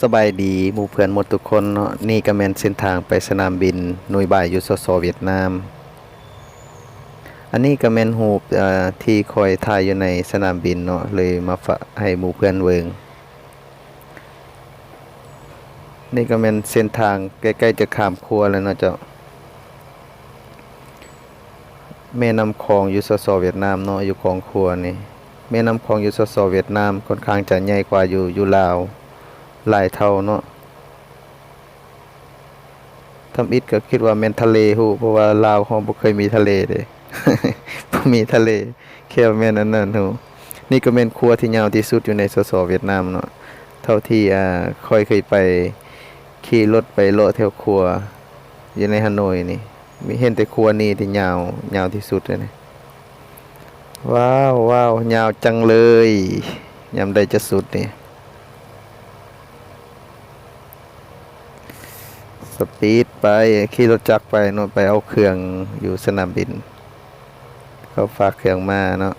ສະບາຍດີໝູ່ເພື່ອນໝົດທຸກຄົນເນາະ, ນີ້ກໍແມ່ນເສັ້ນທາງໄປສະໜາມບິນໜ່ວຍບາຍຢູ່ ສສ ຫວຽດນາມ. ອັນນີ້ກໍແມ່ນຮູບ ເອີ ທີ່ຂ້ອຍຖ່າຍຢູ່ໃນສະໜາມບິນເນາະ, ເລີຍມາຝາກໃຫ້ໝູ່ເພື່ອນເບິ່ງ. ນີ້ກໍແມ່ນເສັ້ນທາງໃກ້ໆຈະຂ້າມຂົວແລ້ວເນາະເຈົ້າ. ແມ່ນ້ຳຂອງຢູ່ ສສ ຫວຽດນາມເນາະ, ຢູ່ຂອງຂົວນີ້. ແມ່ນ້ຳຂອງຢູ່ ສສ ຫວຽດນາມຂ້ອນຂ້າງຈະໃຫຍ່ກວ່າຢູ່ ຢູ່ລາວຫຼາຍເທົ່າເນາະ. ທຳອິດກໍຄິດວ່າແມ່ນທະເລຮູ້, ເພາະວ່າລາວເຮົາບໍ່ເຄີຍມີທະເລເດ້, ບໍ່ມີທະເລ, ແຄ່ວ່າແມ່ນອັນນັ້ນຮູ້. ນີ້ກໍແມ່ນຂົວທີ່ຍາວທີ່ສຸດຢູ່ໃນ ສສ ຫວຽດນາມເນາະ, ເທົ່າທີ່ ອາ ຂ້ອຍເຄີຍໄປຂີ່ລົດໄປເລາະແຖວຂົວຢູ່ໃນຮາໂນຍນີ້. ມີ ເຫັນແຕ່ຂົວນີ້ທີ່ຍາວ ຍາວທີ່ສຸດເລີຍນີ້. ວ້າວ ວ້າວ ຍາວຈັງເລີຍ, ຍາມໃດຈະສຸດນີ້. ສະປີດໄປ, ຂີ່ລົດຈັກໄປເນາະ, ໄປເອົາເຄື່ອງຢູ່ສະໜາມບິນ, ເຂົາຝາກເຄື່ອງມາເນາະ.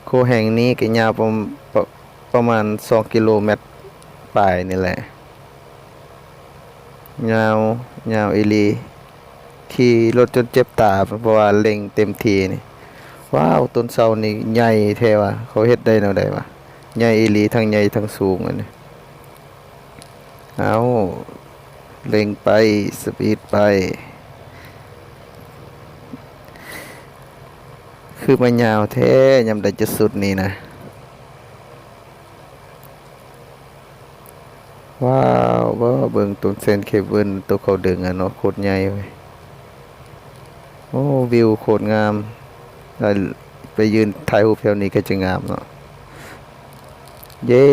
ຂົວແຫ່ງນີ້ກໍຍາວປະ ປະ ປະມານສອງກິໂລແມັດປາຍນີ້ແຫຼະ. ຍາວ ຍາວອີ່ຫຼີ. ຂີ່ລົດຈົນເຈັບຕາ ເພາະວ່າເລັ່ງເຕັມທີ່ນີ້. ວ້າວ ຕົ້ນເສົານີ້ໃຫຍ່ແທ້ວ່າ, ເຂົາເຮັດໄດ້ແນວໃດວະ? ໃຫຍ່ອີ່ຫຼີ, ທັງໃຫຍ່ທັງສູງອັນນີ້. ເອົາ ເລັ່ງໄປ, ສະປີດໄປ. ຄືມາຍາວແທ້, ຍາມໃດຈະສຸດນີ້ນະ. ວ້າວ ເບິ່ງຕົ້ນເຊນເຄເບິນ ໂຕເຂົາດຶງອະເນາະ, ໂຄດໃຫຍ່ເວີຍ. ໂອ້ ວິວໂຄດງາມ, ໄປຢືນຖ່າຍຮູບແຖວນີ້ກໍຈະງາມເນາະ. ເຢ້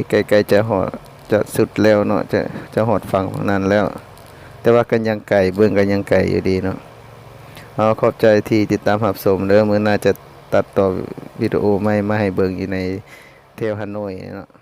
ໃກ້ໆຈະຮອດ ຈະສຸດແລ້ວເນາະ, ຈະ ຈະຮອດຝັ່ງນັ້ນແລ້ວ, ແຕ່ວ່າກໍຍັງໄກ, ເບິ່ງກໍຍັງໄກຢູ່ດີເນາະ. ເອົາ ຂອບໃຈທີ່ຕິດຕາມຮັບຊົມເດີ, ມື້ໜ້າຈະຕັດຕໍ່ວິດີໂອໃໝ່ມາໃຫ້ເບິ່ງຢູ່ໃນແຖວຮາໂນຍເນາະ.